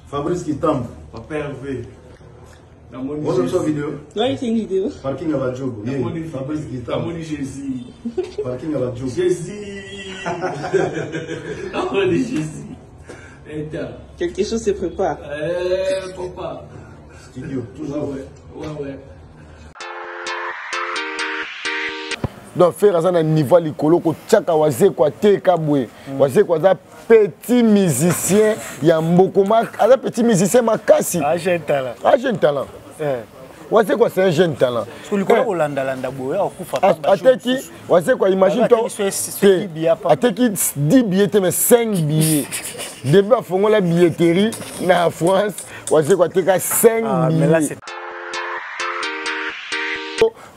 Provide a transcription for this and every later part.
Fabrice Kitambo. Papa Hervé. Namoni Ozo biso vidéo. Ouais, c'est une vidéo. Parking ya Badjogo. Namoni Fabrice Kitambo. Namoni Jésus. Parking ya Badjogo. Jésus. Namoni Jésus. Eta. Quelque chose se prépare. Eh, papa. Studio, toujours. Ouais, ouais. Ouais, ouais. Donc Ferre aza na niveau ya likolo kotiaka Wazekwa te kabwe. Wazekwa aza petit musicien ya mboko aza petit musicien makasi. Ah, jeune talent. Ah, jeune talent. Eh. Wazekwa c'est un jeune talent. Parce que likolo kolandalanda boye akufa ateki Wazekwa imagine toi ateki 10 billets te mais 5 billets depuis afongola billetterie na France Wazekwa ateka 5 ah, billets.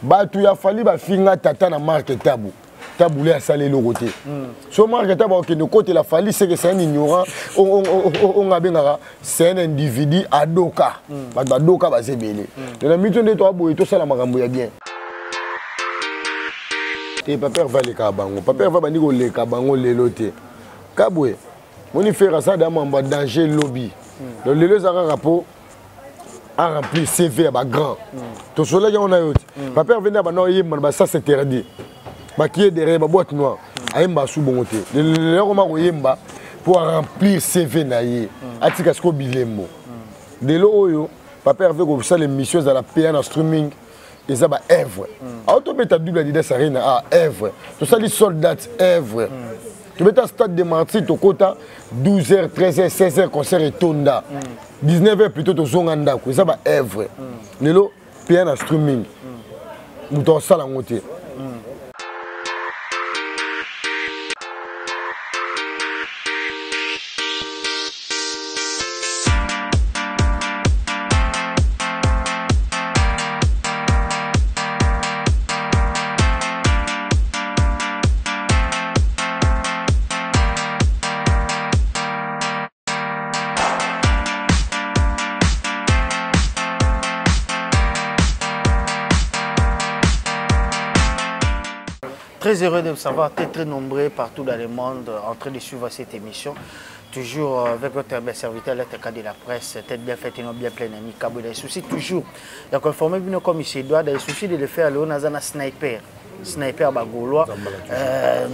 Bato ya Fally bafinga tata na Marc Tabu. Tabu le asala eloko te. So Marc Tabu akende kotela Fally, c'est que c'est un ignorant. On abengaka c'est un individu adoka. Bato badoka baza ebele. Donc na mito nde toaboye tosala makambo ya bien. Te Papa Hervé alekaka bango. Papa Hervé abandi koleka bango lelo te. Kabwe moni Ferre asala da mambo ya danger lobi. Donc lelo eza kaka po a remplir CV ya ba grand. Tosolaki yango na yo te. Papa Hervé nde abanda oyemba na ba sens interdit. Bakie derrière ba boîte noire. Ayemba su bongo te. Lelo koma koyemba pour remplir CV na ye. Atika siko bilembo. Lelo oyo Papa Hervé kosala émission ezala payant na streaming eza ba œuvre. Aotobeta double Adidas Arena a œuvre. Tosali soldat œuvre. Tobeta stade de Martyrs tokota 12h 13h 16h concert etonda. 19h plutôt tozonga ndako eza ba œuvre. Lelo payant na streaming. Moto asala yango te. Très heureux de vous savoir très, très nombreux partout dans le monde en train de suivre cette émission. Toujours avec votre bel serviteur, l'être de la presse, tête bien faite et non bien pleine, ami Kabwe. Des soucis toujours. Donc, informez bien comme il se doit, des soucis de le faire, le Nazana sniper. Sniper ba Gaulois,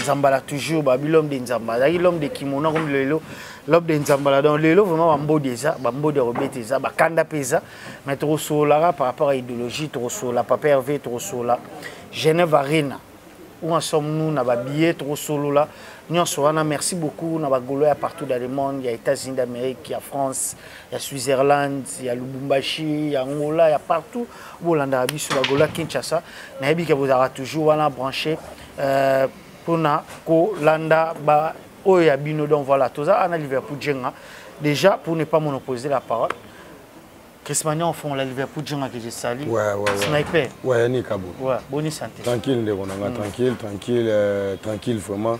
Nzambala toujours, ba l'homme de Nzambala, l'homme de kimono comme lelo, l'homme de Nzambala. Donc lelo vraiment ba mbodi eza, ba mbodi robete eza, ba kanda pesa, mais trop solara par rapport à idéologie, trop sola, Papa Hervé, trop sola, Genève Arena. Où en sommes-nous? Na ba billet trop solo là. Nyonso wana, merci beaucoup na ba Gaulois partout dans le monde, il y a États-Unis d'Amérique, il y a France, il y a Switzerland, il y a Lubumbashi, il y a Angola, il y a partout. Bolanda biso ba Gaulois Kinshasa, na yebi ke bozalaka toujours wana branché pona kolanda ba oyo ya bino. Donc voilà, toza ana Liverpool Djenga. Déjà pour ne pas monopoliser la parole, Chris Magnon au fond, la Liverpool Djenga que je salue. Ouais, ouais, ouais. Sniper. Ouais, Yannick Abou. Ouais, bonne santé. Tranquille, ndeko nanga, tranquille, tranquille, tranquille vraiment.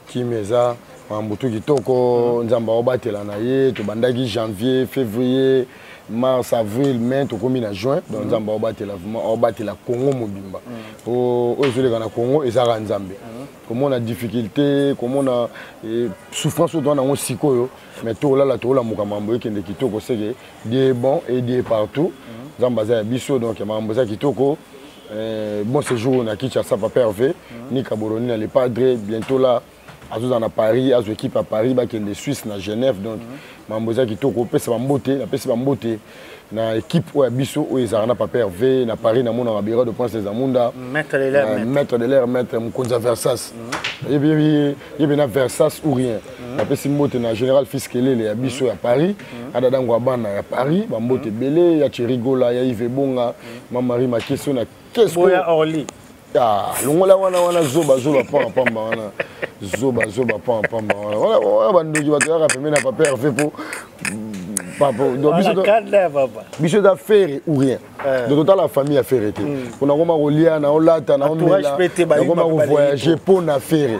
Kimeza, Mambutu kitoko, Nzamba obatela na ye, tobandaki janvier, février, mars, avril, mai, tokomi na juin. Donc Nzamba obatela vraiment, obatela Congo mobimba. O ozoleka na Congo ezaka Nzambe. Comment on a difficulté, comment on a souffrance oyo toza nango sikoyo, mais tolala tolamuka mambo ekende kitoko, c'est que Dieu est bon et Dieu est partout. Nzambe aza ya biso, donc mambo eza kitoko. Bon séjour na Kinshasa, Papa Hervé, ni Kaboroni na le Padre, bientôt là, azoza na Paris, azo équipe à Paris, bakende Suisse na Genève, donc mambo eza kitoko, pesa bambote, na pesa bambote na équipe oyo ya biso oyo ezalaka na Papa Hervé, na Paris, na mona Bureau de Prince des Amunda. Maître de l'air, maître. Maître de l'air, maître Mokonza Versas. Yebi, yebi na Versas ou rien. Na pesi mbote na Général Fils Kelele ya biso ya Paris, Adada Ngwabana ya Paris, ba mbote belé, ya Thierry Gola, ya Yves Bonga, ma Marie Makeso na Kesko. Boya Orly. Ah, longola wana wana zoba zoba pa pamba wana. Zoba zoba pa pamba wana. Wana wana bandoki bato ya pembeni na Papa Hervé po papa. Donc Wana biso to kanda ya papa. Biso da faire ou rien. Donc total la famille a faire été. On a koma kolia na olata na Entourage omela. pété, ba Na koma yuma ko ba voyager lelito. po na faire.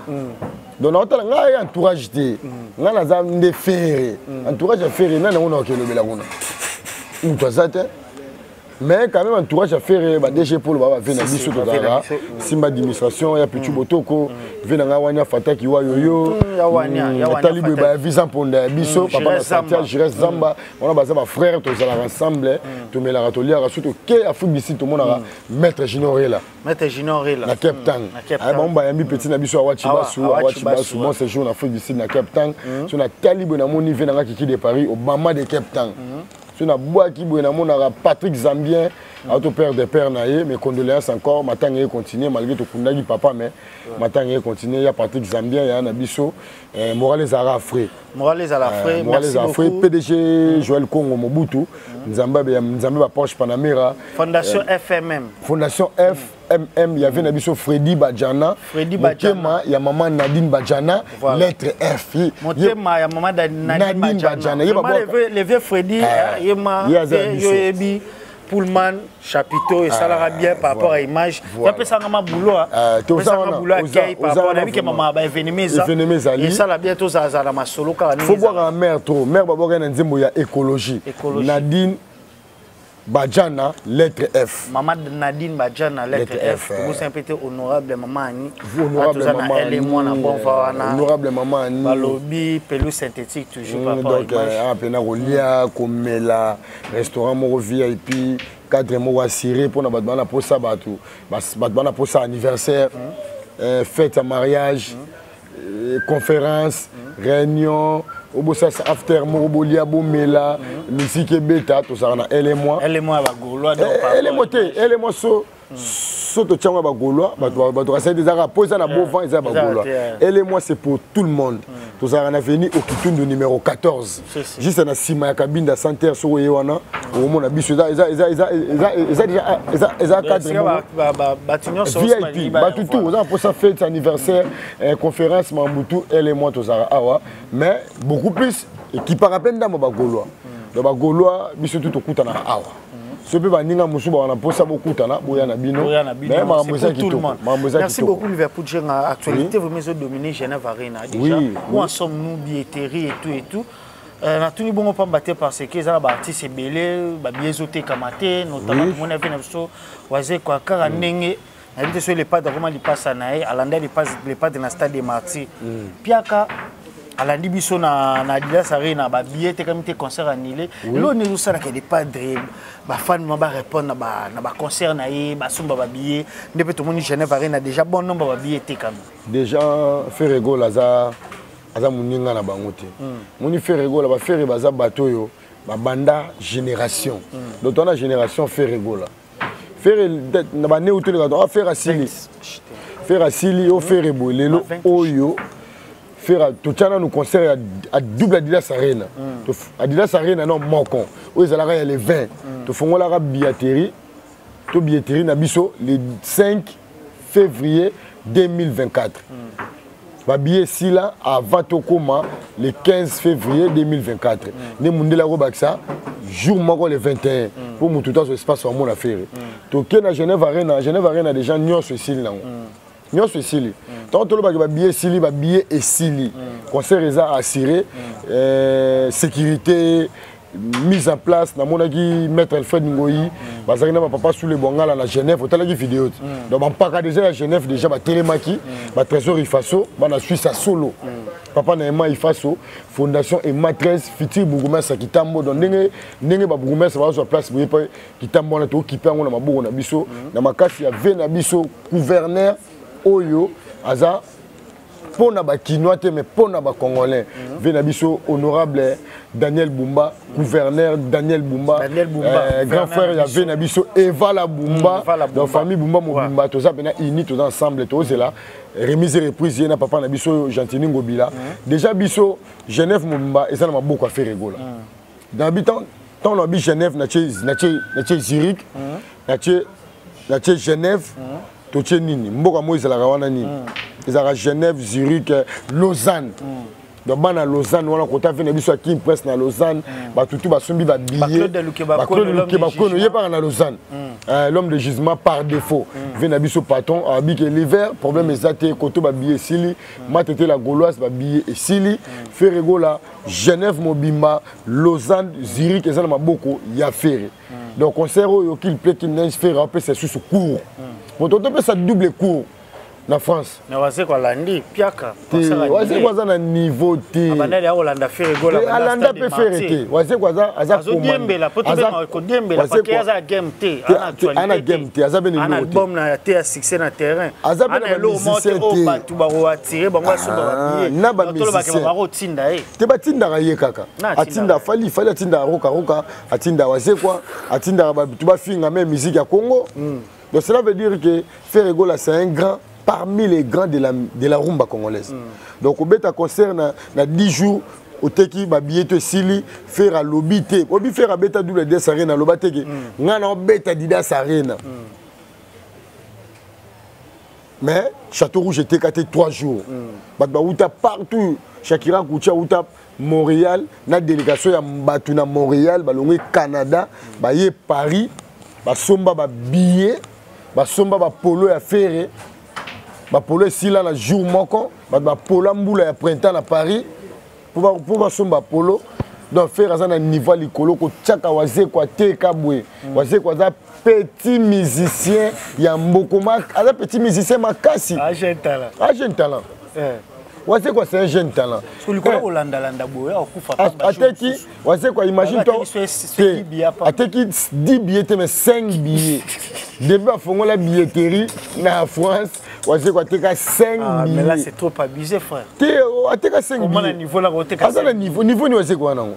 Donc na otala ngai entourage te. Ngai naza nde faire. Entourage ya faire nani ngo na kelobela kuna. Mutu aza te. Mais quand même, entourage ya Ferre, ba DG Paul ba ve na biso tozalaka simba administration ya Pichu Botoko, ve na nga wania Fataki wa yoyo, tali boye ba visa mponda ya biso, papa na Santia Jires Zamba, wana baza ba frère, tozalaka ensemble, tomelaka, toliaka, surtout ke Afrique du Sud tomonaka maître Junior Rela. Maître Junior Rela na Cape Town. Bango bayambi petit na biso Awa Chibasu, Awa Chibasu, bon séjour na Afrique du Sud na Cape Town. So na tali boye namoni ve na nga Kiki de Paris, Obama de Cape Town. So nabwaki boye namonaka Patrick Zambien, auto père de père na ye, mes condoléances encore, matanga ye continue malgré tokundaki papa, mais matanga ye continue ya Patrick Zambien ya na biso, moral ezalaka frais. Moral ezala frais. Moral ezala frais. PDG Joël Congo Mobutu, Nzambe Nzambe ba Porsche Panamera, Fondation FMM. Fondation FMM, il y avait na biso Freddy Badjana. Freddy Badjana. Motema ya maman Nadine Badjana, lettre F. Motema ya maman Nadine Badjana. Le vieux Freddy, yema yoyebi Pullman chapiteau et ça la bien par rapport à image. Ya pesa nga mabulo. Pesa nga boulot akei par rapport na bike mama ba événement eza. Et ça la bien to za za na masolo kaka Faut boire la mer trop. Mer ba boire na nzembo ya écologie. Nadine Badjana, lettre F. Maman Nadine Badjana, lettre F. Vous êtes un honorable maman Annie. Honorable maman Elle et moi, na bon Annie. Honorable maman Annie. Balobi, pelouse synthétique, toujours par rapport à Donc, pena kolia, komela, restaurant moko VIP, cadre moko assuré pour na bato bana posa bato, bato bana posa anniversaire, fête à mariage, conférence, réunion, obosa after moko bolia bomela, musique ebeta, tozalaka na elle et moi. Elle et moi ba Gaulois, donc, Elle et moi te, elle et moi so so totiango ba Gaulois, bato basali ezalaka po eza na beau vent, eza ba Gaulois. Elle et moi c'est pour tout le monde. Tozalaka na avenue Okitundu numéro 14. Juste na sima ya Kabinda Center soko ye wana, omona biso eza eza eza eza eza eza déjà eza eza cadre moko. Bato nyonso VIP, bato tout, oza pour sa fête anniversaire, conférence Mambutu, elle et moi tozalaka awa, mais beaucoup plus équipara pe ndambo ba Gaulois. Donc ba Gaulois biso tout tokutana awa. Ce peu baninga musu ba wana posa bokutana boya na bino. Boya na bino, Mais makambo c'est eza pour tout le kitoko. monde. Makambo eza Merci kitoko. beaucoup Liverpool Djenga. Actualité, vous m'avez dominé Genève Arena déjà. Où en sommes-nous, billetterie et tout et tout. Na tuni bongo pamba te parce que eza ba artiste ebele, ba billets otekama te, notamment tout le monde avait na biso waze kwa kaka ndenge. Na bite so le padre vraiment lipasa na ye, alanda le padre na stade des Martyrs. Piaka alandi biso na Adidas Arena, ba billet te kam te concert annulé. Lo ne zo sala ke le padre ba fan ma ba répondre na ba concert na ye, ba somba ba billet. Nde pe to moni Genève Arena déjà bon nombre ba billet te kam. Déjà Ferre Gola aza moninga na bango te. Moni Ferre Gola, ba Ferre baza bato yo, ba banda génération. Donc on a génération Ferre Gola. Ferre na ba né utoli ka to Ferre asili. Ferre asili o Ferre boye lelo oyo. Ferre totiana nous concert à double Adidas Arena. Adidas Arena non moko. Oyo ezalaka ya le 20. Tofongolaka billetterie. To billetterie na biso le 5 février 2024. Ba billet sila avant tokoma le 15 février 2024. Ne mundela ko bakisa jour moko le 21 pour mutu tazo espace wa mona Ferre. Toke na Genève Arena, Genève Arena déjà nyonso esili nango. Nyonso esili. Tant tolo ba billet esili, ba billet esili. Concert eza assuré, sécurité mise en place na monaki maître Alfred Ngoyi, bazaki na ba papa sous le bongala na Genève, otalaki vidéo. Donc ba mpaka déjà na Genève déjà ba télémaki, ba trésor Ifaso, ba na Suisse à solo. Papa na Emma Ifaso, fondation Emma 13, futur bourgmestre Kitambo. Donc ndenge ba bourgmestre ba zo place boye pa Kitambo na to occupé ngo na maboko na biso, na makasi ya ve na biso gouverneur oyo aza pona ba Kinois te mais pona ba Congolais. Ve na biso honorable Daniel Bumba, gouverneur Daniel Bumba, Daniel Bumba, grand gouverneur frère ya biso. ve na biso Eva la Bumba, Eva la donc Bumba. famille Bumba mobimba, toza pena unis, toza ensemble, tozela remise et reprise ye na papa na biso Gentiny Ngobila. Déjà biso Genève mobimba eza na maboko ya Ferre Gola. Dans habitant tant na bi Genève na tie, na tie, na tie Zurich, na tie, na tie Genève, totie nini mboka mo ezalaka wana nini? Ezalaka Genève, Zurich, Lausanne. Donc bana Lausanne wana kota ve na biso ya King Press na Lausanne, bato tu basombi ba billets. Ba Claude Luke Ba Claude Bakono, Luke l'homme de Bakono, jugement. ye paka na Lausanne. L'homme de jugement par défaut. Ve na biso patron, abi ke l'hiver, problème eza te, koto ba billet esili, matete la Gauloise ba billet esili, Ferre Gola, Genève mobimba, Lausanne, Zurich eza na maboko ya Ferre. Donc concert oyo, qu'il plaît qu'il neige, Ferre apesa susu cours. Moto topesa double cours na France. Na Wazeko alandi piaka. Te, Wazeko aza na niveau te. Abandali akolanda Ferre Gola. Te, alanda mpe Ferre te. Wazeko aza azodiembela po tobenga kodiembela parce que aza game te, ana actualité, ana game te, aza bene ana album na te ya succès na terrain, aza pe na eloko moko te bamusicien oyo te. Bato bakoatire bango asomba Ah, babillet na tolobaka bamusicien. bakotinda ye. Te, batindaka ye kaka. Na atindaka Atinda ye. Fally, Fally atindaka Roka Roka, atindaka Wazekwa, atindaka bato bafinga me musique ya Congo. Donc cela veut dire que Ferre Gola, c'est un grand parmi les grands de la rumba congolaise. Donc obeta concert na 10 jours, oteki babillet to esili. Ferre alobi te obi Ferre abeta double Adidas Arena, aloba te ke ngai na obeta Adidas Arena, mais Château Rouge eteka te 3 jours. Bato bauta partout, Shakira Kucha auta Montréal na délégation ya bato na Montréal, balongwe Canada, baye Paris, basomba babillet, basomba bapolo ya Ferre. Bapolo esila na jour moko. Bato bapola mbula ya printemps na Paris mpo basomba polo. Donc Ferre aza na niveau ya likolo. Kotiaka Wazeko ateka boye, Wazeko aza petit musicien ya mboko, aza petit musicien makasi. Jeune talent. A jeune talent. Wazeko, c'est un jeune talent. Likolo kolandalanda boye akufa. Ateki Wazeko, imagine toi, Ateki ateki 10 billets te, mais 5 billets. Depuis afongola billetterie na France, Wazeko ateka 5 Ah, mais là billets. c'est trop abusé, frère. Te, ateka 5 Comment na billets. niveau là koteka? Aza na niveau. Niveau ni Wazeko wana ngo,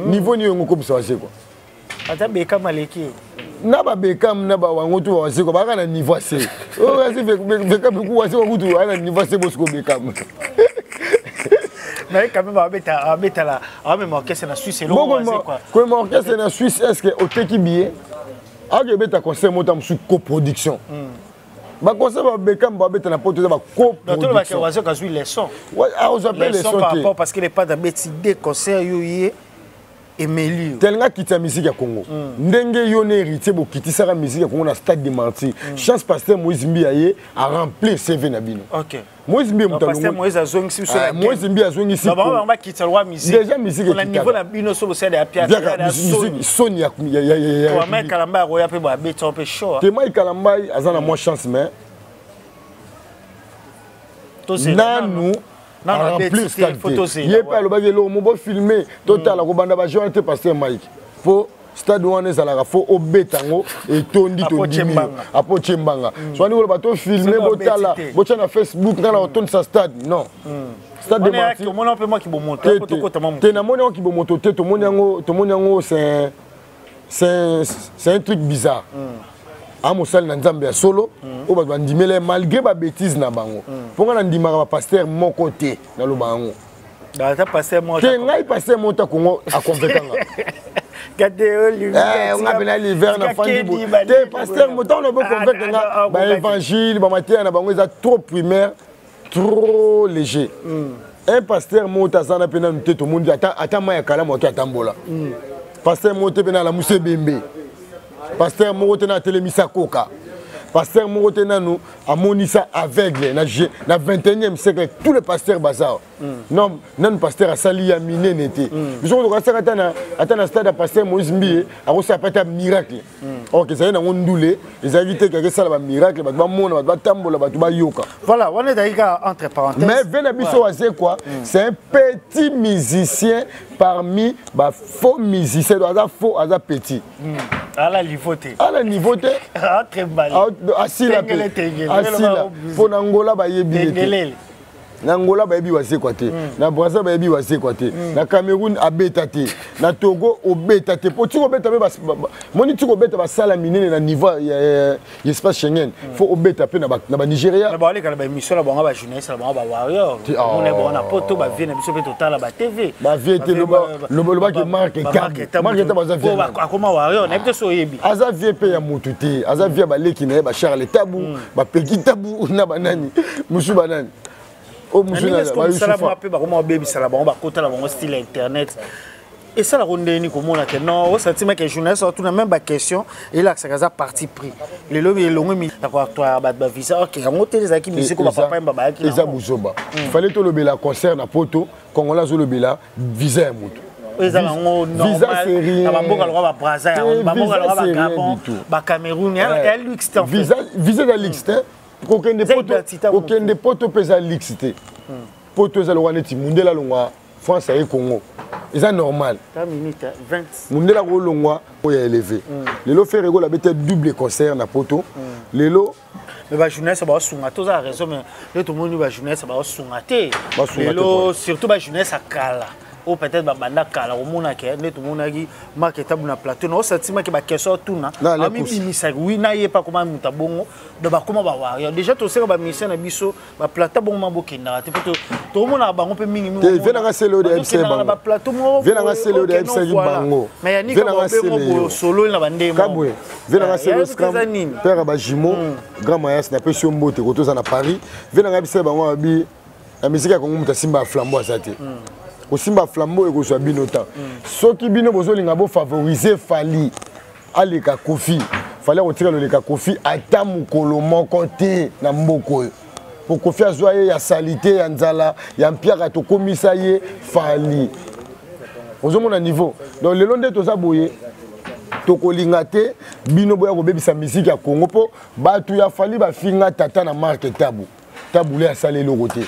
niveau ni yango komisa Wazeko. Ata beka maleki. Na babekam na bawango to Wazeko baka na niveau ase oyo asi Bekam ku Wazeko kutu aya na niveau ase bosiko Bekam. Mais quand même abeta abetala amema orchestre na Suisse eloko Wazeko. Koyema orchestre na Suisse, est ce que oteki billet? Akoki ebeta concert moko ta mosusu coproduction. Baconcert babekam babeta na poto eza Donc tolobaka bacoproduction. Wazeko azwi leçon. Ozwa mpe leçon leçon par te. rapport, parce que les pas abeti deux concerts yo ye emeli yo. Telinga akitisa musique ya Congo ndenge yo na Héritier bokitisaka musique ya Congo na Stade de Martyr. Chance pasteur Moïse Mbi aye aremplir CV na bino. Moïse Mbi moto Pasteur Moïse azongisi biso. Ah, Moïse Mbi azongisi bango bakitisa lwa musique. Déjà musique na niveau na bino so bosala ya Piaka, musique soni ya Mike Kalamba akoya mpe babeti mpe show. Te, Mike Kalambai aza na mwa chance, mais nanu aremplir stade te. Ye mpe alobaki eloko mo bofilme, totala kobanda bajeune te. Pasteur Mike, fo stade wana ezalaka fo obeta yango etondi, tondimi apo otie mbanga. So wani koloba tofilme, botala, botya na Facebook, nga na kotondisa stade, non. Stade de Martyr te, namoni yango kibomoto te. Tomoni yango, tomoni yango, c'est un truc bizarre. A mosali na Nzambe ya solo oyo bato bandimela ye malgré babêtise na bango, mpo ngai nandimaka bapasteur moko te, naloba yango te. Ngai pasteur moko ta Kongo aconvaincanga nga mpena l'hiver nafandi te. Pasteur motango na boconvaincre nga, baévangile, bamatière na bango eza trop primaire, trop léger. Un pasteur moko te aza na mpe nanu te. Tomoni ata mai ya kalamu ake atambola. Pasteur moko te mpe na alamusi ebembe. Pasteur moko te na atelemisa koka. Pasteur moko te nanu amonisa aveugle na 21e siècle. Tous les pasteurs baza non, nanu pasteur asali ya minene te. Biso tokasaka ata na stade ya pasteur Moïse Mbiye, akosala mpe ata miracle. Ok, ezali nango ndule, ezalaki te kaka esala bamiracle, bato bamona, bato batambola, bato bayoka. Voilà, wana ezalaki kaka entre parenthèses. Mais ve na biso Wazekwa, c'est un petit musicien parmi bafaux musicien. Donc aza faux, aza petit. Ala niveau te. Ala niveau te. Asila mpe asila mpo na Ngola bayebi ye te. Na Ngola bayebi Wazekwa te, na Braza bayebi Wazekwa te, na Cameroun abeta te, na Togo obeta te. Po tika obeta mpe moni, tika obeta basala minene na niveau ya espace Schengen, faut obeta mpe na Banigéria. Baleka na baémission na bango, bajournaliste na bango, bawarrior omona bango na poto, bavie na biso mpe totala batv. Bavie te, lobaki Mark Mark Tabu aza vie. Akoma warrior, nayebi te so oyebi. Aza vie mpe ya motu te, aza vie ya baleki na ye, baCharles Tabu, bapeki Tabu na banani mosusu, banani. Oyo mosusu mpe bakoma babebisala bango, bakotala bango style ya internet. Esalaka ndeni komona ke non, osentima ke journaliste atuna même baquestion elakisaka aza parti pris. Lelo elongo ya koactoya bato bavisa, ok, yango te ezalaki musique oyo bapapa Yemba bayaki. Eza buzoba. Fallait tolobela concert na poto, Congolais azolobela visa ya motu. Oyo eza nango Visa, c'est rien. normal na bamboka lokola babraza, Eh, bamboka visa, lokola c'est rien bagabon, du tout. bacameroun, ya luxe te en fait. Visa eza luxe te. Kokende Eza poto, identité ya motu. kokende poto mpe eza luxe te. Poto eza lokwa neti mundele alongwa France aye Congo, eza normal. Ta minute 20. Mundele akolongwa oyo ya élevé. Lelo Ferre Gola abeti double concert na poto lelo. Mais bajournaliste baosunga te, oza na raison, mais nde tomoni bajournaliste baosunga te. Basunga te. Lelo quoi. Surtout bajournaliste ya kala oyo peut-être babanda kala, omonaki nde tomonaki Mark Etabu na plateau na osantimaki baquestion otuna. Na ale amibimisaki wi na ye pa koma moto abongo, donc bakoma bawaria déjà. Toseka bamusicien na biso baplateau bongo ma bokendaka te, po tomonaka bango mpe mingi. Te, vie nanga sele oyo ayebisaki bango. Baplateau moko. Vie nanga sele oyo ayebisaki bango. Mais Vie yanika nanga babengo sele boye yo. osololi na bandemo. Kabwe vie nanga sele eza nini? Père ya bajumeau, grand mayas, napesi yo mbote koto oza na Paris. Vie nanga ayebisaki bango, abi na misiki ya Kongo moto asimba ya flambeau aza te. Kosimba flambeau ekozwa bino temps. Soki bino bozolinga bofavorize Fally aleka Kofi, Fally akotikala oleka Kofi ata mokolo moko te na mboka oyo, po Kofi azwa ye ya salite, ya nzala, ya mpiaka, tokomisa ye Fally. Ozomona niveau. Donc lelo nde toza boye, tokolinga te bino boya kobebisa misiki ya Congo, mpo bato ya Fally bafinga tata na Mark Tabu. Tabule asala eloko te.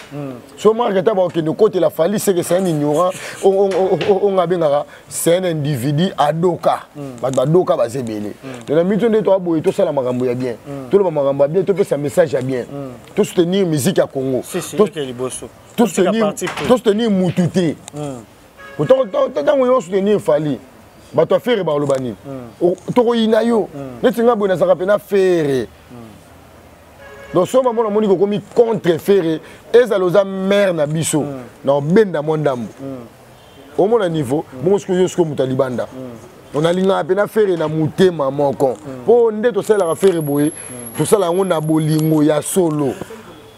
So Mark Tabu akokende kotela Fally, c'est que c'est un ignorant. Onga abengaka c'est un individu adoka. Bato badoka baza ebele. Donc na mito nde toa boye, tosala makambo ya bien, toloba makambo ya bien, topesa message ya bien, tosoutenir musique ya Congo. Si, si, eke liboso. Totika parti pris. Tosoutenir mutu te. Ntango yo soutenir Fally, bato ya Ferre baloba nini? Tokoyina yo. Neti nga boye, nazalaka mpena Ferre. Donc so mama namoni kokomi contre Ferre, ezala oza mare na biso na obenda mwa ndambo, omona niveau bongo. Sikoyo yo, sikoyo moto ya libanda, nalingaka mpena Ferre na motema moko, mpo nde tosalelaka Ferre boye, tosala yango na bolingo ya solo.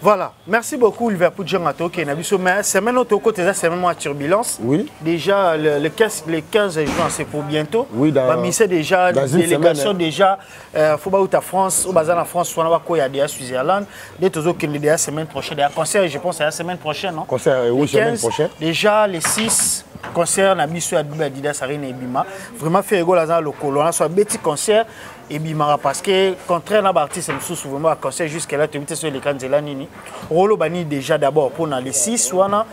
Voilà, merci beaucoup Liverpool Djonga. Toke na biso, mais semaine oyo tokota eza semaine mwa turbulence. Déjà le 15, le 15 juin, c'est pour bientôt. Oui, Bamise déjà dans une délégation semaine, hein. Déjà faut bauta France, oyo baza na France wana bakoya déjà Switzerland nde tozokende déjà semaine prochaine, déjà concert, je pense, c'est la semaine prochaine, non? Concert, oui, Le semaine 15, prochaine. Déjà les 6 concert na biso ya double Adidas Arena ebima. Vraiment Ferre Gola aza na lokolo wana, so abeti concert ebimaka, parce que contraire na baartiste mosusu, vraiment baconcert jusque là toyebi te so eleka nzela nini. Roloba nini déjà d'abord mpona le 6 wana,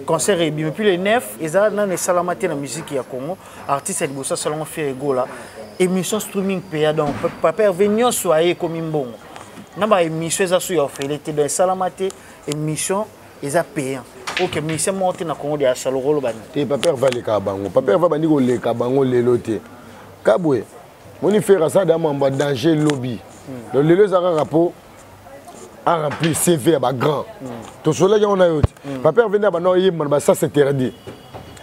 concert ebima, puis le 9 eza nano esalama te na musique ya Congo. Artiste ya liboso asalango Ferre Gola, émission streaming paya. Donc papa Hervé, nyonso aye ekomi mbongo na baémission eza so ya ofele te. Donc esalama te, émission eza payant. Ok, musicien moko te na Congo de asalo. Roloba nini? Te, papa Hervé alekaka bango. Papa Hervé bandi koleka bango lelo te. Kabwe moni Ferre asala da mambo ya danger lobi. Donc lelo eza kaka mpo aremplir CV ya bagrand. Tosolaki yango na yo te. Papa Hervé nde abanda oyemba na basens interdit,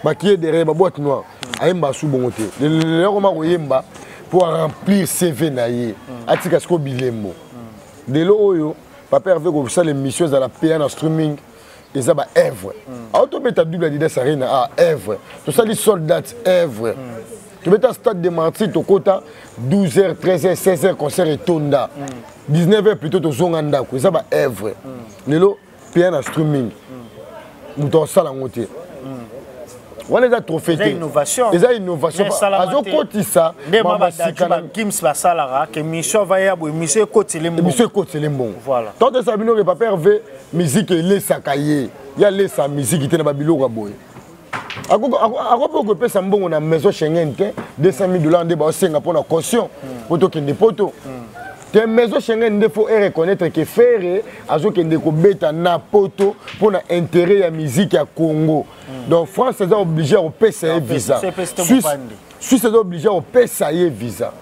bakie derrière baboîte noire, ayemba asu bongo te. Lelo koma koyemba mpo aremplir CV na ye, atika sikoyo bilembo. Lelo oyo papa Hervé kosala émission ezala paya na streaming, eza baœuvre. Awa tobeta double Adidas Arena, a œuvre tosali sold out, œuvre tobeta Stade de Martyr, tokota 12 h, 13 h, 16 h, concert etonda, 19 h plutôt tozonga ndako, eza baœuvre. Lelo paya na streaming, moto asala yango te. Wana eza trophée Eza te. Innovation. Eza innovation. Mais esalama te. Azokotisa Nde ma mama sika na bakims basalaka ke mission ava ya boye, mission ekotele mbongo. Émission ekotele mbongo. Voilà. Tant tosala bino ke papa Hervé, musique elesaka ye, ye alesa musique te na babiloko ya boye. Akoki kopesa mbongo na maison Schengen te, 200 000 $ nde baosenga mpo na caution mpo tokende poto te. Maison Schengen nde faut ereconnaître ke Ferre azokende kobeta na poto mpo na intérêt ya musique ya Congo. Donc France eza obligé ya kopesa ye visa. C'est Suisse, mopandi. Suisse eza obligé ya kopesa ye visa.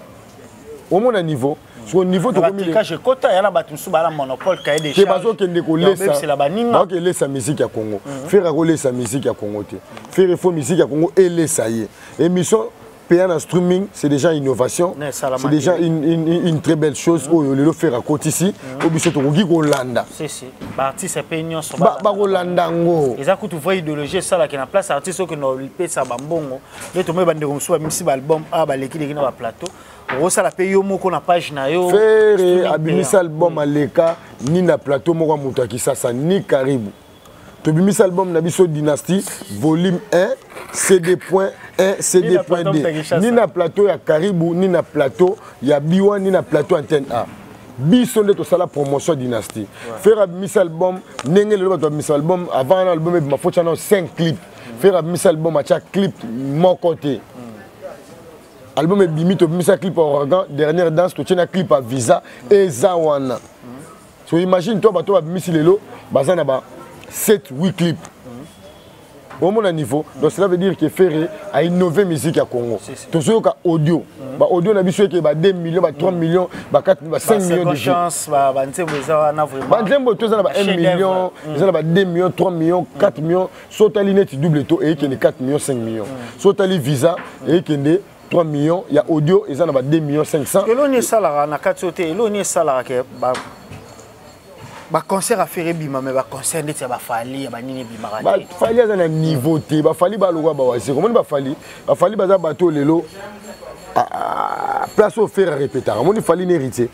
Omona niveau, siko niveau tokomi Batricage ekota ya na bato mosusu bala monopole, cahier de te bazokende kolesa. Babebisela baninga. Bakolesa musique ya Congo. Ferre akolesa musique ya Congo te. Ferre, faut musique ya Congo elesa ye. Émission payant na streaming, c'est déjà innovation. Ne, esalama C'est déjà te. une très belle chose oyo lelo Ferre akotisi, oyo biso tokoki kolanda. Si, si, baartiste mpe nyonso Bakolanda yango. Eza kutu vraie idéologie esalaki na place artiste oyo okende opesa bambongo. Nde tomoi bandeko mosusu bamisi baalbum awa, balekileki na baplateau, okosala mpe yo moko na page na yo. Ferre streaming abimisa payant. album, aleka ni na plateau moko ya moto ya Kisasa ni karibu. Tobimisi album na biso Dynastie volume 1 CD point 1 CD point 2, ni na plateau ya Karibu, ni na plateau ya Biwa, ni na plateau Antenne A. Biso nde tosala promotion Dynastie. Ferre abimisi album ndenge lelo bato babimisa album. Avant na album ebima, faut tia nao 5 clip. Ferre abimisi album, atya clip moko te. Album ebimi, tobimisa clip ya Ouragan, Dernière Danse, totie na clip ya Visa eza wana. So imagine toi, bato babimisi lelo baza na ba 7 8 clip omona niveau. Donc cela veut dire que Ferre a innové musique ya Congo. Tozoyoka audio, ba audio na biso eke ba 2 millions, ba 3 millions, ba 4, ba 5 millions de chance. Banzembo eza wana vraiment. Banzembo to eza na ba 1 million, eza na ba 2 millions, 3 millions, 4 millions. So otali neti Double To, eyekende 4 millions, 5 millions. So otali Visa, eyekende 3 millions ya audio, eza na ba 2 millions 500. Eloni esalaka na kati oyo te, eloni esalaka ke baconcert ya Ferre ebima, mais baconcert ndeti ya baFally, ya banini ebimaka te. BaFally aza na niveau te. BaFally balokwa bawaziri. Omoni BaFally, BaFally baza bato lelo place oyo Ferre arepetaka. Omoni Fally na Héritier,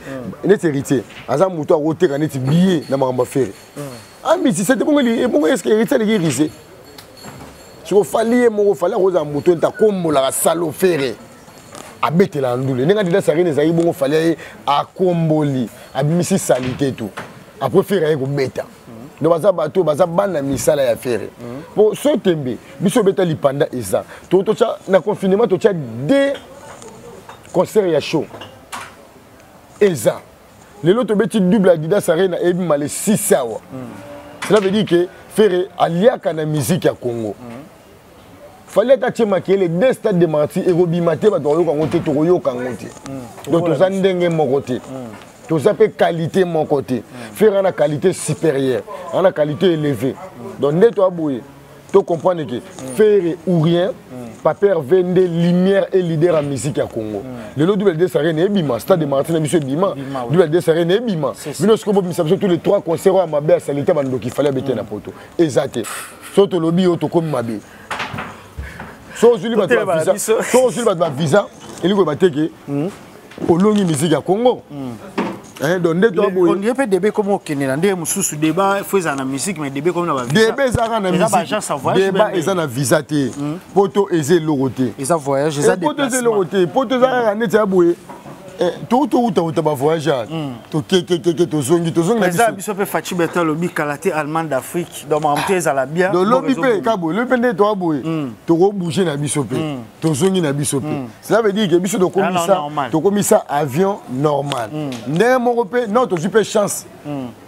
neti Héritier aza moto akoteka neti billet na makambo ya Ferre. Amisise te bongo ebongo. Est-ce Héritier aleki Héritier? Siko Fally ye moko, Fally akozala moto neti akombolaka salo Ferre abetela ndule ndenge Adidas Arena ezalaki bongo. Fally aye, akomboli, abimisi saleté tout. Après Ferre aye kobeta. Donc baza bato, baza bana misala ya Ferre. Po so tembe biso obeta lipanda eza to totya na confinement, totya deux concert ya show. Eza lelo tobeti double Adidas Arena, ebima le 6 awa. Cela veut dire que Ferre aliaka na musique ya Congo. Fally ata tie makele deux stades de Martyr, ekobima te. Bato bakoyoka yango te, tokoyoka yango te. Donc toza ndenge moko te, toza mpe qualité moko te. Ferre ana qualité supérieure, ana qualité élevée. Donc nde toya boye, to comprendre que Ferre ou rien, Papa Hervé nde lumière et leader ya musique ya Congo. Lelo double Adidas Arena ebima, stade de Martyr na biso ebima, double Adidas Arena ebima. Bino sikoyo bobimisa biso tous les trois concerts oyo ya mabe, ya saleté, bandoki. Fally abete na poto eza te. So tolobi oyo, tokomi mabe. So ozwili bato bavisa, so ozwili bato bavisa, elingi koyeba te ke olongi musique ya Congo. Donc nde toa boye. On dirait mpe débat ekomi okende na ndenge mosusu. Débat faut ezala na musique, mais débat ekomi na bavisa. Débat ezalaka na musique, débat eza na visa te. Poto eza eloko te. Eza voyage, eza poto eza eloko te. Poto eza kaka neti ya boye, touta bavoyage, tokekekeke, tozongi, tozongi. Eza biso mpe Fatshi Béton alobi kala te Allemagne d'Afrique. Donc makambo te ezala bien. Lobi mpe ka boye, lobi mpe nde toa boye, tokobouge na biso mpe, tozongi na biso mpe. Cela veut dire que biso tokomisa avion normal. Ndenge moko mpe non, tozwi mpe chance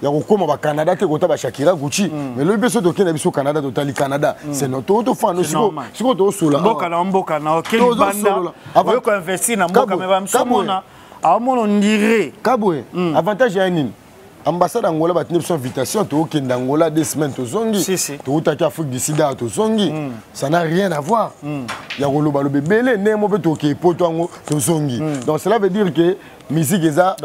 ya kokóma baCanada te, kota baShakira Gucci. Mais lobi mpe so tokende na biso Canada, totali Canada, c'est no tofanda sikoyo, tozosola. Mboka na mboka na oke libanda, oyo koinvestir na mboka, mais bamsomona aomona ondire. Kaboye, avantage ya nini? Ambassade Angola batindi biso invitation, tookende Angola 2 semaines, tozongi. Toutaki Afrique du Sud awa, tozongi. Ça n'a rien à voir ya kolobaloba ebele. Ndenge mo mpe tokee poto yango, tozongi. Donc cela veut dire que musique eza,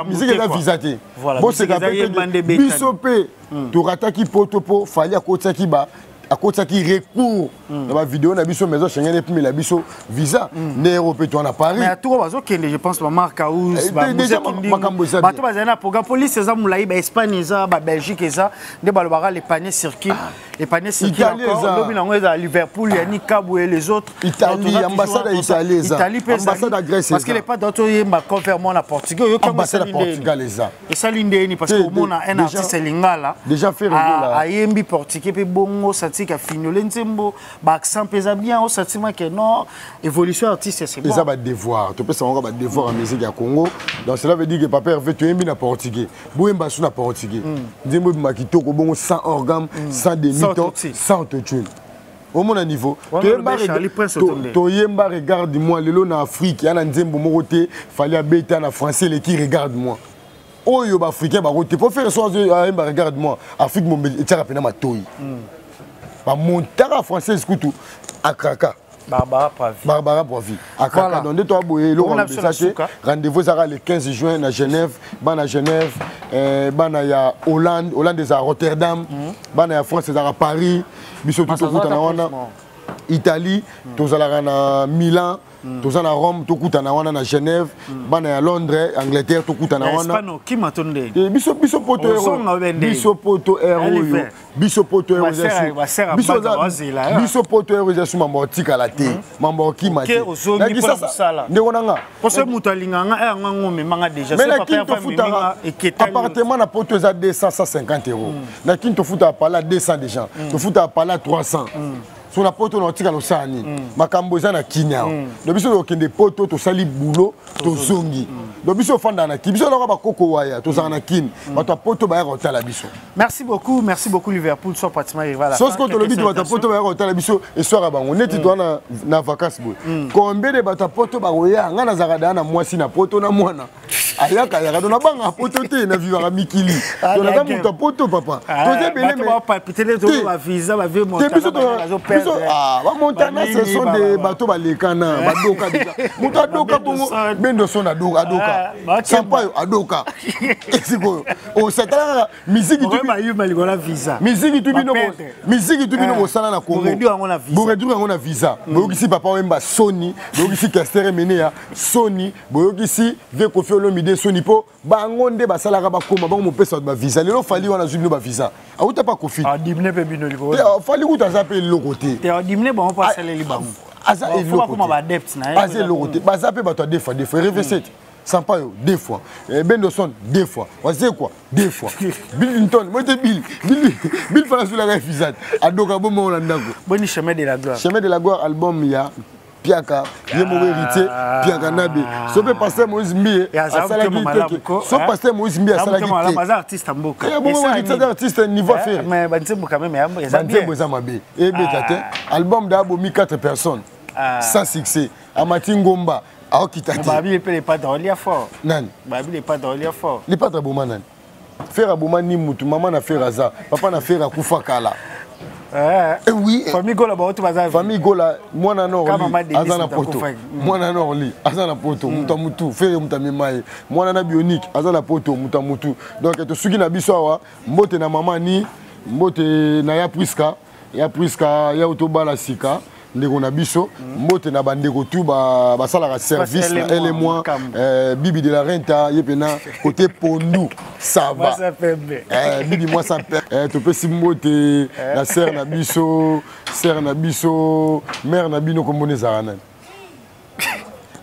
musique eza visa te. Boseka mpe, biso mpe torataki poto mpo Fally akotiaki ba akotiaki recours na bavideo na biso. Maison Schengen epimela biso visa nde ero mpe toa na Paris. Mais atoko bazokende, je pense baMark House, bato bazali na programme. Police eza molai, baEspagne eza, baBelgique eza. Nde balobaka le panier circule, le panier circule encore. Lobi nango eza Liverpool, yani Kabwe et les autres. Italie, ambassade ya Italie eza. Italie mpe. Ambassade ya Grèce. Parce que les pas toyemba cover mo na portugais, oyoki. Ambassade ya Portugal eza. Esali ndeni? Parce que omona un artiste lingala déjà fait. Ayembi portugais mpe bongo, santi afignole nzembo, baaccent mpe eza bien. Osantima ke non, évolution artiste, c'est bon. Eza badevoir, topesa bango badevoir ya musique ya Congo. Donc cela veut dire que Papa Hervé, toyembi na portugais, boyemba so na portugais, nzembo ebima kitoko bongo, sans organe, sans demi-ton, sans autotune. Omona niveau toyemba Regarde moi. Lelo na Afrique ya na nzembo moko te Fally abeta na français eleki Regarde moi oyo. Baafricain bako te po Ferre so ayemba Regarde moi, Afrique mombe etiaka mpena matoi, bamontaka française kutu akraka. Barbara Pravi. Barbara Pravi akraka. Donc nde toya boye, eloko eza te. Rendez-vous ezaka le 15 juin na Genève. Bana Genève, bana ya Hollande, Hollande ezala Rotterdam, bana ya France ezalaka Paris. Biso tu tokutana wana. Italie tozalaka na Milan. Toza na Rome, tokutana wana na Genève. Bana ya Londres, Angleterre, tokutana wana. Eh, biso biso poto biso poto oyo, biso poto biso poto ero eza su mambo otikala te, mambo okima te. Ndeko na nga, poso moto alingaka nga yango yango omemanga déjà. Mais na Kini tofutaka appartement na poto eza 250 euros. Na Kini tofutaka pala 200 déjà, tofutaka pala 300. So na poto na otikala osala nini? Makambo eza na Kini awa. Donc biso tokende poto, tosali boulot, tozongi. Donc biso ofandaka na Kini, biso naka bakoko waya, tozalaka na Kini, bato ya poto bayaka kotala biso. Merci beaucoup, merci beaucoup Liverpool, soit pratiquement arrivé à la fin. Soki tolobi bato ya poto bayaka kotala biso, eswaka bango neti toa na vacance boye. Combien de bato ya poto bakoya? Ngai nazalaka daa na mwasi na poto na mwana ayaka ayaka, donc nabangaka poto te, na vivaka mikili, donc naza moto ya poto papa. Toza ebele biso bamontana, ce sont des bato balekana, badoka déjà. Moto adoka bongo Bendoson adoka, Sampayo adoka. Sikoyo osatala kaka misiki, misiki tu bino, misiki tu bino bosala na Congo, boréduire yango na visa. Boyokisi Papa Wemba soni, boyokisi Kester Emeneya soni, boyokisi vieux Koffi Olomide soni, mpo bango nde basalaka bakoma bango mopesa bato bavisa. Lelo Fally wana azwi bino bavisa, auta pa Koffi. Fally kuta aza mpe eloko te. Aza eloko te, aza eloko te. Baza mpe bato ya deux fois, deux fois RV7, Sampaio deux fois, Bendoson deux fois, Wazekwa deux fois, Bill Clinton moi te Bill Bill Bill fana sulaka visa adoka bomo na ndako. Boni Chemin de la gloire? Chemin de la gloire, album ya Piaka ye moko héritier Piaka nabe. So mpe pasteur Moïse Mbiye asalaki teke, so pasteur Moïse Mbiye asalaki te. Aza artiste mboka. Bongo héritier aza artiste niveau affaire. Mais banzembo quand même eza bien. Banzembo eza mabe ebeta te. Album da abomi 4 personnes sans succès, amati ngomba aokita te. Babi mpe le padre olia fort. Nani? Babi le padre olia fort. Le padre aboma nani? Frère aboma ni mutu, mama na frère aza, papa na frère akufa kala. Eh oui. Famille Gola baoto baza. Famille Gola mwana na Orly aza na poto. Mwana na Orly aza na poto, mutu ya mutu, frère mutu amema ye. Mwana na Bionique aza na poto, mutu ya mutu. Donc tosuki na biso awa, mbote na mama ni, mbote na ya Priska, ya Priska ya otobala sika. Ndeko na biso, mbote na bandeko tu basalaka service na elemoi, Bibi de la Renta ye mpena côté pondu, ça va, Bibi mwasa. Topesi mbote na sœur na biso, sœur na biso, mère na bino, kombona ezalaka nani?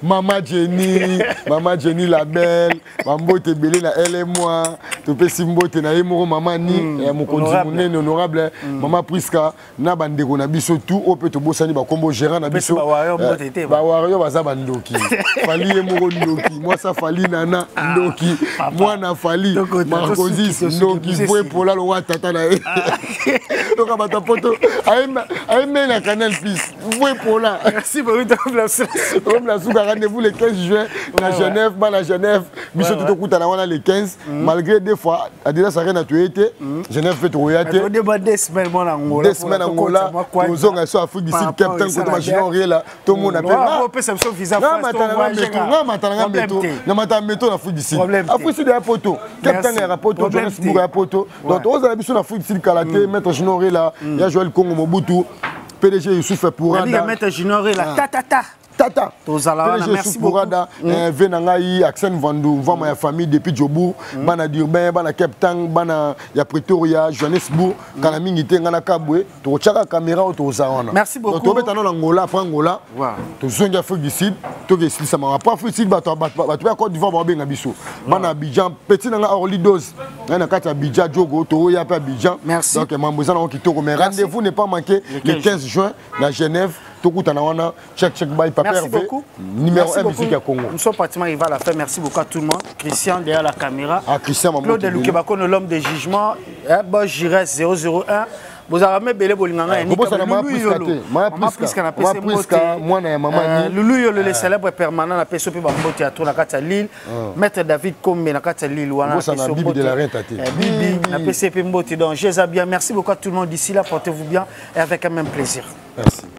Mama Jenny, Mama Jenny la belle, bambote ebele na elemoi. Topesi mbote na ye moko mama ni mokonzi monene, honorable mama Priska na bandeko na biso tu oyo mpe tobosani bakombo, gérant na biso. Bawario baza bandoki. Fally ye moko ndoki, mwasa Fally nana ndoki, mwana Fally Marcosis ndoki, vo epola lokwa tata na ye. Toka bato poto ayembe na Canal Plus, vo epola. Merci beaucoup. Suka, rendez-vous le 15 juin na Genève. Bana Genève, biso tu tokutana wana le 15. Malgré deux fois Adidas Arena toye te, Genève mpe tokoya te. 2 semaines Semaines Angola, tozonga so Afrique du Sud, Cape Town, kotoma Junior Riela, tomona mpe nga matalanga meto, na matala meto na Afrique du Sud. Afrique du Sud ya poto, Cape Town ya poto, Johannesburg ya poto. Donc tozala biso na Afrique du Sud kala te. Maître Junior Riela ya Joel Congo Mobutu, PDG Youssouf Pourada. Maître Junior Riela, ta ta ta. Tata. Tozala wana, merci beaucoup. Ve na ngai Axel Vandu mvama ya famille depuis Joburg, bana Durban, bana Cape Town, bana ya Pretoria, Johannesburg. Kala mingi te, ngai na Kabwe tokotiaka caméra oyo, tozala wana. Merci beaucoup. Tobeta nano na Angola, après Angola tozongi Afrique du Sud, toke esilisama. Après Afrique du Sud, bato ya Côte d'Ivoire baobenga biso, bana Abidjan, petit na ngai Orly Dose ngai na kati ya Abidjan, Jogo, toya mpe Abidjan. Donc mambo eza nango kitoko, mais rendez-vous n'est pas manqué le 15 juin na Genève, tokutana wana. Check check by Papa Hervé, numéro 1 musique à Congo. Nous sommes pratiquement arrivés à la fin. Merci beaucoup à tout le monde. Christian derrière la caméra. Ah, Christian. Claude Lukebakono, l'homme de jugement. Boss Gires 001. Bozala mebele bolinganga. Mama Priska na Priska, mwana ya mama. Lulu Yolo, le célèbre permanent, na peso mpe bambote ya to na kati ya Lille. Maître David Kombe na kati ya Lille wana. Bibi de la Renta te. Bibi na pesi mpe mbote. Donc jeza bien. Merci beaucoup à tout le monde. D'ici là, portez-vous bien et avec un même plaisir. Merci.